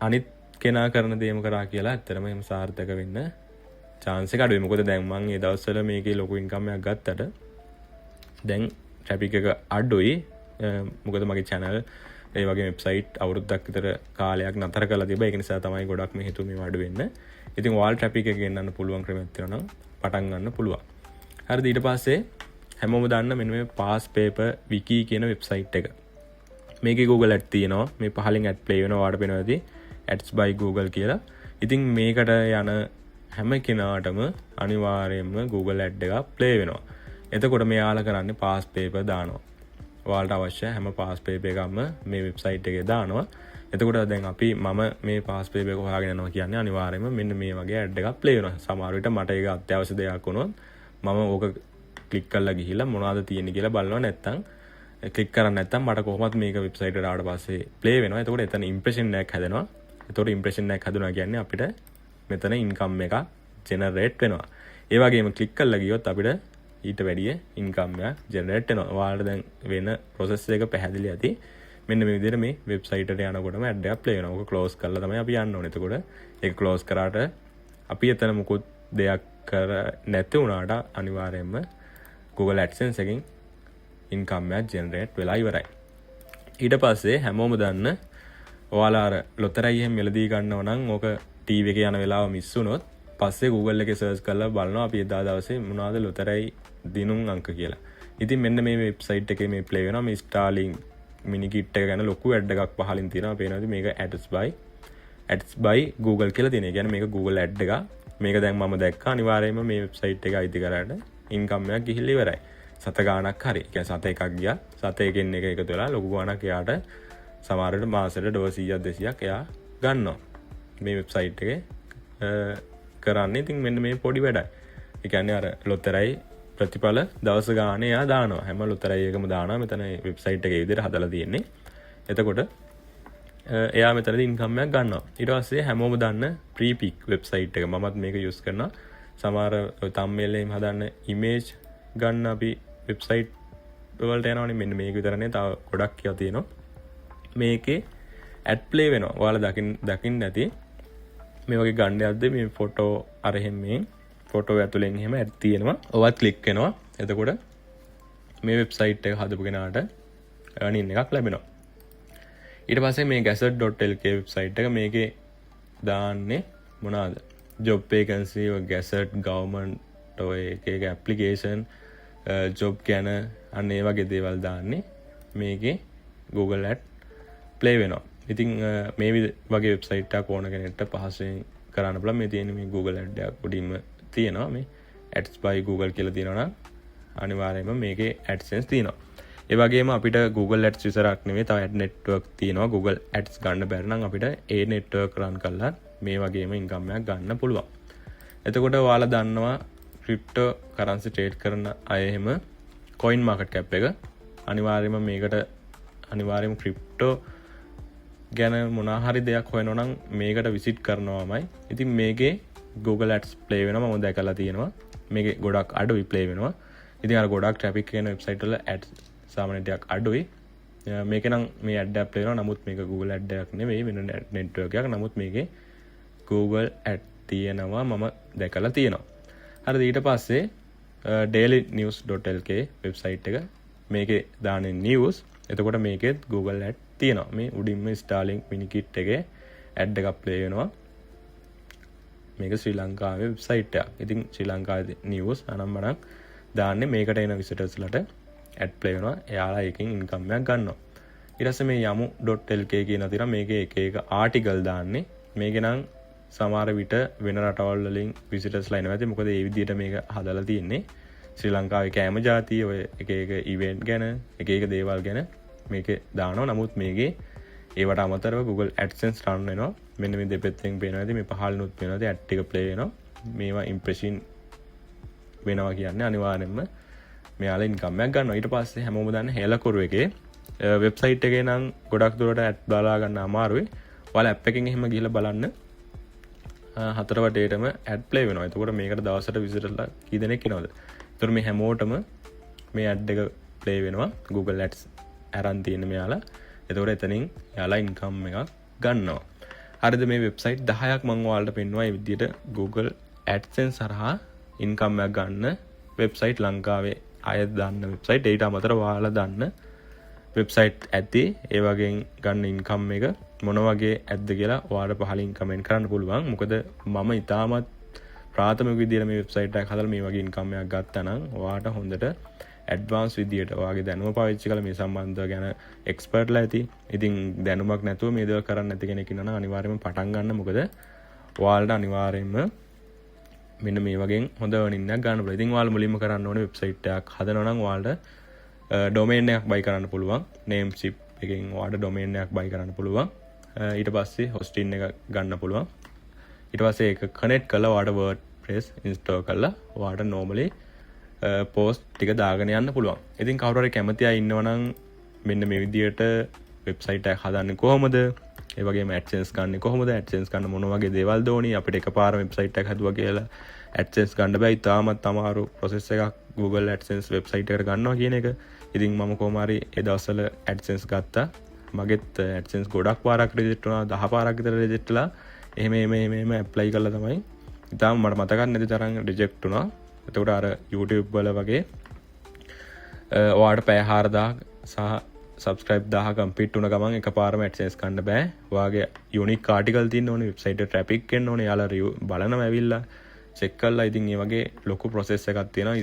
අනිත් කෙනා කරන දේම කරා කියලා ඇත්තටම එහෙම සාර්ථක වෙන්න චාන්ස් එක අඩුයි. මොකද දැන් මං ඒ දවස්වල මේකේ ලොකු ඉන්කම් එකක් ගත්තට දැන් ට්‍රැෆික් එක අඩුයි. මොකද මගේ චැනල් ඒ වගේ වෙබ්සයිට් අවුරුද්දක් විතර කාලයක් නතර කරලා තිබ්බා. ඒක නිසා තමයි ගොඩක් මේ හේතු මේවා අඩු වෙන්න. ඉතින් ඔයාලා ට්‍රැෆික් එක ගෙන්නන්න පුළුවන් ක්‍රමයක් තියෙනවා නම් පටන් ගන්න පුළුවන්. හරිද? ඊට පස්සේ හැමෝම දන්න මෙන්න මේ පාස් පේපර් විකි කියන වෙබ්සයිට් එක. මේකේ Google Ad තියෙනවා. මේ පහලින් ඇඩ් ප්ලේ වෙනවා, ඔයාලට පේනවා ඇති Ads by Google කියලා. ඉතින් මේකට යන හැම කෙනාටම අනිවාර්යයෙන්ම Google Ad එකක් ප්ලේ වෙනවා. එතකොට මෙයාලා කරන්නේ පාස් පේපර් දානවා. ඔයාලට අවශ්‍ය හැම පාස් පේපර් එකක්ම මේ වෙබ්සයිට් එකේ දානවා. එතකොට දැන් අපි මම මේ පාස් පේපර් එක හොයාගෙන යනවා කියන්නේ අනිවාර්යයෙන්ම මෙන්න මේ වගේ ඇඩ් එකක් ප්ලේ වෙනවා. සමහර විට මට ඒක අත්‍යවශ්‍ය දෙයක් වුණොත් මම ඕක ක්ලික් කරලා ගිහිල්ලා මොනවද තියෙන්නේ කියලා බලනවා. නැත්තම් ක්ලික් කරන්නේ නැත්තම් මට කොහොමත් මේක වෙබ්සයිට් එකට ආවට පස්සේ ප්ලේ වෙනවා. එතකොට එතන ඉම්ප්‍රෙෂන් එකක් හැදෙනවා. එතකොට ඉම්ප්‍රෙෂන් එකක් හැදුනා කියන්නේ අපිට මෙතන ඉන්කම් එකක් ජෙනරේට් වෙනවා. ඒ වගේම ක්ලික් කරලා ගියොත් අපිට ඊට වැඩිය ඉන්කම් එකක් ජෙනරේට් වෙනවා. ඔයාලට දැන් වෙන ප්‍රොසෙස් එක පැහැදිලි ඇති. මෙන්න මේ විදිහට මේ වෙබ්සයිට් එකට යනකොටම ඇඩ් එකක් ප්ලේ වෙනවා. ඕක ක්ලෝස් කරලා තමයි අපි යන්න ඕනේ. එතකොට ඒක ක්ලෝස් කරාට අපි එතන මුකුත් දෙයක් කර නැති වුණාට අනිවාර්යයෙන්ම Google AdSense එකෙන් ඉන්කම් එකක් ජෙනරේට් වෙලා ඉවරයි. ඊට පස්සේ හැමෝම දන්න ඔයාලා අර ලොතරැයි එහෙම මිලදී ගන්නව නම් ඕක ටීවී එකේ යන වෙලාව මිස් වුණොත් පස්සේ Google එකේ සර්ච් කරලා බලනවා අපි එදා දවසේ මොනවද ලොතරැයි දිනුම් අංක කියලා. ඉතින් මෙන්න මේ වෙබ්සයිට් එකේ මේ ප්ලේ වෙනවා. මේ ස්ටාර්ලින්ක් මිනි කිට් එක ගැන ලොකු ඇඩ් එකක් පහලින් තියෙනවා. පේනවාද මේක ads by Google කියලා තියෙන. ඒ කියන්නේ මේක Google ad එකක්. මේක දැන් මම දැක්කා. අනිවාර්යයෙන්ම මේ වෙබ්සයිට් එක අයිති කරාට ඉන්කම් එකක් ගිහිල්ලා ඉවරයි. සත ගාණක් හරි. ඒ කියන්නේ සත එකක් ගියා. සත එකෙන් එක එකතු වෙලා ලොකු ගාණක් එයාට සමහර විට මාසෙට ඩොලර් 100ක් 200ක් එයා ගන්නවා. මේ වෙබ්සයිට් එකේ කරන්නේ ඉතින් මෙන්න මේ පොඩි වැඩයි. ඒ කියන්නේ අර ලොතරැයි ප්‍රතිඵල දවස ගානේ එයා දානවා. හැම ලොතරැයි එකම දානවා. මෙතන වෙබ්සයිට් එකේ විදිහට හදලා තියෙන්නේ. එතකොට එයා මෙතනදී ඉන්කම් එකක් ගන්නවා. ඊට පස්සේ හැමෝම දන්න ප්‍රීපික් වෙබ්සයිට් එක මමත් මේක යූස් කරනවා. සමහර තම්බ්නේල් එහෙම හදන්න ඉමේජ් ගන්න අපි වෙබ්සයිට් වලට යනවනේ. මෙන්න මේක විතරනේ, තව ගොඩක් ඒවා තියෙනවා. මේකේ ඇඩ් ප්ලේ වෙනවා. ඔයාලා දකින්න දකින්න ඇති මේ වගේ ගන්න යද්දි මේ ෆොටෝ අර එහෙම මේ ෆොටෝ ඇතුලෙන් එහෙම ඇඩ් තියෙනවා. ඔවත් ක්ලික් වෙනවා. එතකොට මේ වෙබ්සයිට් එක හදපු කෙනාට අර්නින් එකක් ලැබෙනවා. ඊට පස්සේ මේ gazette.lk website එක, මේකේ දාන්නේ මොනවාද? ජොබ් වේකන්සි, ඔය ගැසට්, ගවර්න්මන්ට් ඔය එක එක ඇප්ලිකේෂන්, ජොබ් ගැන අන්න ඒ වගේ දේවල් දාන්නේ. මේකේ Google Ad play වෙනවා. ඉතින් මේ වගේ වෙබ්සයිට් එකක් ඕන කෙනෙක්ට පහසුවෙන් කරන්න පුළුවන්. මේ තියෙන මේ Google Ad එකක් උඩින්ම තියෙනවා. මේ Ads by Google කියලා තියෙනවා නම් අනිවාර්යයෙන්ම මේකේ AdSense තියෙනවා. ඒ වගේම අපිට Google Ads විතරක් නෙමෙයි, තව ad network තියෙනවා. Google Ads ගන්න බැරි නම් අපිට ඒ network run කරලා මේ වගේම ඉන්කම් එකක් ගන්න පුළුවන්. එතකොට ඔයාලා දන්නවා ක්‍රිප්ටෝ කරන්සි ට්‍රේඩ් කරන අය එහෙම කොයින් මාකට් කැප් එක අනිවාර්යයෙන්ම මේකට අනිවාර්යයෙන්ම ක්‍රිප්ටෝ ගැන මොනවා හරි දෙයක් හොයනවා නම් මේකට විසිට් කරනවාමයි. ඉතින් මේකේ Google Ads play වෙනවා මම දැකලා තියෙනවා. මේකේ ගොඩක් අඩුයි ප්ලේ වෙනවා. ඉතින් අර ගොඩක් ට්‍රැෆික් එන වෙබ්සයිට් වල ඇඩ්ස් සාමාන්‍යයෙන් ටිකක් අඩුයි. මේක නම් මේ ඇඩ් එකක් ප්ලේ වෙනවා. නමුත් මේක Google Ad එකක් නෙවෙයි, වෙන නෙට්වර්ක් එකක්. නමුත් මේකේ Google Ad තියෙනවා මම දැකලා තියෙනවා. හරිද? ඊට පස්සේ dailynews.lk website එක, මේකේ දාන්නේ නිවුස්. එතකොට මේකෙත් Google Ad තියෙනවා. මේ උඩින්ම Starlink mini kit එකේ ඇඩ් එකක් ප්ලේ වෙනවා. මේක ශ්‍රී ලංකාවේ වෙබ්සයිට් එකක්. ඉතින් ශ්‍රී ලංකාවේ නිවුස් අනම්මනම් දාන්නේ. මේකට එන විසිටර්ස්ලට ඇඩ් ප්ලේ වෙනවා. එයාලා ඒකෙන් ඉන්කම් එකක් ගන්නවා. ඊට පස්සේ මේ යමු.lk කියන තියෙනවා. මේකේ එක එක ආටිකල් දාන්නේ. මේකේ නම් සමහර විට වෙන රටවල් වලින් විසිටර්ස්ලා එනවා ඇති. මොකද ඒ විදිහට මේක හදලා තියෙන්නේ. ශ්‍රී ලංකාවේ කෑම ජාති, ඔය එක එක ඉවෙන්ට් ගැන, එක එක දේවල් ගැන මේකේ දානවා. නමුත් මේකේ ඒවට අමතරව Google AdSense run වෙනවා. මෙන්න මේ දෙපැත්තෙන් පේනවා ඇති, මේ පහළිනුත් පේනවා ඇති ඇඩ් ටික ප්ලේ වෙනවා. මේවා ඉම්ප්‍රෙෂන් වෙනවා කියන්නේ අනිවාර්යෙන්ම මෙයාලා ඉන්කම් එකක් ගන්නවා. ඊට පස්සේ හැමෝම දන්න හෙලකුරු එකේ වෙබ්සයිට් එකේ නම් ගොඩක් දුරට ඇඩ් බලා ගන්න අමාරුයි. ඔයාලා ඇප් එකෙන් එහෙම ගිහලා බලන්න හතර වටේටම ඇඩ් ප්ලේ වෙනවා. එතකොට මේකට දවසට විසිටර්ලා කී දෙනෙක් එනවද? එතකොට මේ හැමෝටම මේ ඇඩ් එක ප්ලේ වෙනවා. Google Ads අරන් තියෙන මෙයාලා. එතකොට එතනින් එයාලා ඉන්කම් එකක් ගන්නවා. හරිද? මේ වෙබ්සයිට් 10ක් මං ඔයාලට පෙන්නුවා මේ විදිහට Google AdSense හරහා ඉන්කම් එකක් ගන්න වෙබ්සයිට්, ලංකාවේ අය දන්න වෙබ්සයිට්. ඊට අමතරව ඔයාලා දන්න වෙබ්සයිට් ඇති. ඒ වගේ ගන්න ඉන්කම් එක මොන වගේ ඇද්ද කියලා ඔයාලට පහලින් කමෙන්ට් කරන්න පුළුවන්. මොකද මම ඉතාමත් ප්‍රාථමික විදියට මේ වෙබ්සයිට් එකක් හදලා මේ වගේ ඉන්කම් එකක් ගත්තා නම් ඔයාට හොඳට ඇඩ්වාන්ස් විදියට ඔයාගේ දැනුම පාවිච්චි කරලා මේ සම්බන්ධව ගැන එක්ස්පර්ට්ලා ඇති. ඉතින් දැනුමක් නැතුව මේ දේවල් කරන්න නැති කෙනෙක් ඉන්නවා නම් අනිවාර්යයෙන්ම පටන් ගන්න. මොකද ඔයාලට අනිවාර්යයෙන්ම මෙන්න මේ වගේ හොඳ earning එකක් ගන්න පුළුවන්. ඉතින් ඔයාලා මුලින්ම කරන්න ඕනේ වෙබ්සයිට් එකක් හදනවා නම් ඔයාලට ඩොමේන් එකක් බයි කරන්න පුළුවන්. නේම්චිම්ප් එකෙන් ඔයාලට ඩොමේන් එකක් බයි කරන්න පුළුවන්. ඊට පස්සේ හොස්ටින් එක ගන්න පුළුවන්. ඊට පස්සේ ඒක කනෙක්ට් කරලා ඔයාලට WordPress install කරලා ඔයාලට normally post ටික දාගෙන යන්න පුළුවන්. ඉතින් කවුරු හරි කැමති අය ඉන්නවා නම් මෙන්න මේ විදියට වෙබ්සයිට් එකක් හදන්නේ කොහොමද? ඒ වගේම AdSense ගන්න කොහොමද? AdSense ගන්න මොන වගේ දේවල්ද ඕනි? අපිට එකපාරම වෙබ්සයිට් එකක් හදුවා කියලා AdSense ගන්න බෑ. ඉතාමත් අමාරු ප්‍රොසෙස් එකක් Google AdSense website එකට ගන්නවා කියන එක. ඉතින් මම කොහොම හරි ඒ දවස්වල AdSense ගත්තා. මගෙත් AdSense ගොඩක් පාරක් රිජෙක්ට් වුණා. 10 පාරක් විතර රිජෙක්ට් වෙලා එහෙම එහෙම එහෙම එහෙම ඇප්ලයි කරලා තමයි ඉතාම මට මතකත් නැති තරම් රිජෙක්ට් වුණා. එතකොට අර YouTube වල වගේ ඔයාට පැය 4000 සහ සබ්ස්ක්‍රයිබ් 1000 කම්ප්ලීට් වුණ ගමන් එකපාරම AdSense ගන්න බෑ. ඔයාගේ යුනික් ආටිකල් තියෙන්න ඕනේ, වෙබ්සයිට් එකට ට්‍රැෆික් එන්න ඕනේ, එයාලා රිව් බලනවා ඇවිල්ලා චෙක් කරලා. ඉතින් ඒ වගේ ලොකු ප්‍රොසෙස් එකක් තියෙනවා.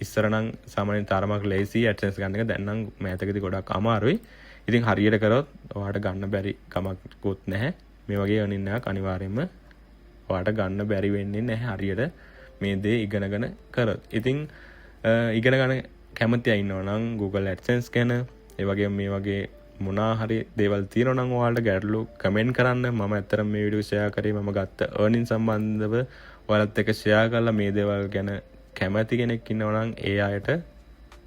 ඉස්සර නම් සාමාන්‍යයෙන් තරමක් ලේසි AdSense ගන්න එක. දැන් නම් මෑතකදී ගොඩක් අමාරුයි. ඉතින් හරියට කරොත් ඔයාට ගන්න බැරි කමක්කුත් නැහැ. මේ වගේ earning එකක් අනිවාර්යයෙන්ම ඔයාට ගන්න බැරි වෙන්නේ නැහැ හරියට මේ දේ ඉගෙනගෙන කරොත්. ඉතින් ඉගෙන ගන්න කැමති අය ඉන්නවා නම් Google AdSense ගැන, ඒ වගේම මේ වගේ මොනා හරි දේවල් තියෙනවා නම් ඔයාලට ගැටලු කමෙන්ට් කරන්න. මම ඇත්තටම මේ වීඩියෝ ෂෙයා කරේ මම ගත්ත earning සම්බන්ධව ඔයාලත් එක්ක ෂෙයා කරලා, මේ දේවල් ගැන කැමති කෙනෙක් ඉන්නවා නම් ඒ අයට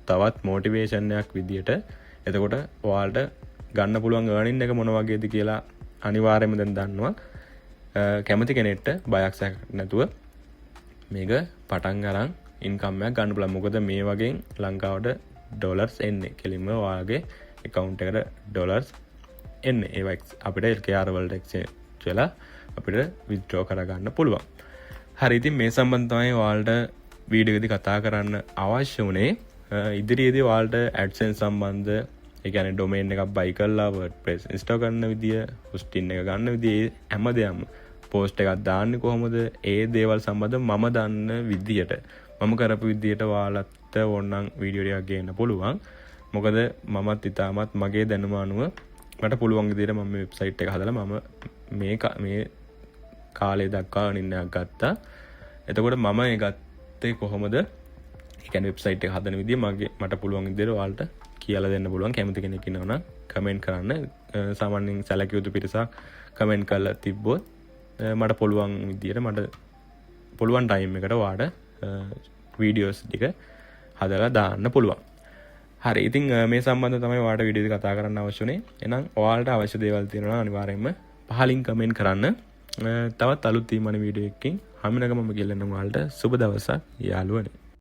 තවත් මොටිවේෂන් එකක් විදියට. එතකොට ඔයාලට ගන්න පුළුවන් earning එක මොන වගේද කියලා අනිවාර්යයෙන්ම දැන් දන්නවා. කැමති කෙනෙක්ට බයක් සැකක් නැතුව මේක පටන් අරන් ඉන්කම් එකක් ගන්න පුළුවන්. මොකද මේ වගේ ලංකාවට ඩොලර්ස් එන්නේ කෙලින්ම ඔයාගේ ඇකවුන්ට් එකට ඩොලර්ස් එන්නේ. ඒවා අපිට LKR වලට එක්ස්චේන්ජ් වෙලා අපිට විත්ඩ්‍රෝ කරගන්න පුළුවන්. හරි, ඉතින් මේ සම්බන්ධ තමයි ඔයාලට වීඩියෝ එකේදී කතා කරන්න අවශ්‍ය වුණේ. ඉදිරියේදී ඔයාලට AdSense සම්බන්ධ, ඒ කියන්නේ ඩොමේන් එකක් බයි කරලා WordPress install කරන විදිය, හොස්ටින් එක ගන්න විදිය, ඒ හැම දෙයක්ම, පෝස්ට් එකක් දාන්නේ කොහොමද, ඒ දේවල් සම්බන්ධ මම දන්න විදියට, මම කරපු විදියට ඔයාලත් ඕනනම් වීඩියෝ ටිකක් ගේන්න පුළුවන්. මොකද මමත් ඉතාමත් මගේ දැනුම අනුව මට පුළුවන් විදියට මම මේ වෙබ්සයිට් එක හදලා මම මේ මේ කාලය දක්වා earning එකක් ගත්තා. එතකොට මම ඒ ගත්තේ කොහොමද? ඒ කියන්නේ වෙබ්සයිට් එක හදන විදිය මගේ මට පුළුවන් විදියට ඔයාලට කියලා දෙන්න පුළුවන්. කැමති කෙනෙක් ඉන්නවා නම් කමෙන්ට් කරන්න. සාමාන්‍යයෙන් සැලකිය යුතු පිරිසක් කමෙන්ට් කරලා තිබ්බොත් මට පුළුවන් විදියට, මට පුළුවන් ටයිම් එකට ඔයාට වීඩියෝස් ටික හදලා දාන්න පුළුවන්. හරි, ඉතින් මේ සම්බන්ධව තමයි ඔයාලට වීඩියෝ එක කතා කරන්න අවශ්‍ය වුණේ. එහෙනම් ඔයාලට අවශ්‍ය දේවල් තියෙනවා නම් අනිවාර්යයෙන්ම පහලින් කමෙන්ට් කරන්න. තවත් අලුත් ඊමනි වීඩියෝ එකකින් හමු වෙනකම් මම කියන්නම් ඔයාලට සුබ දවසක් යාළුවනේ.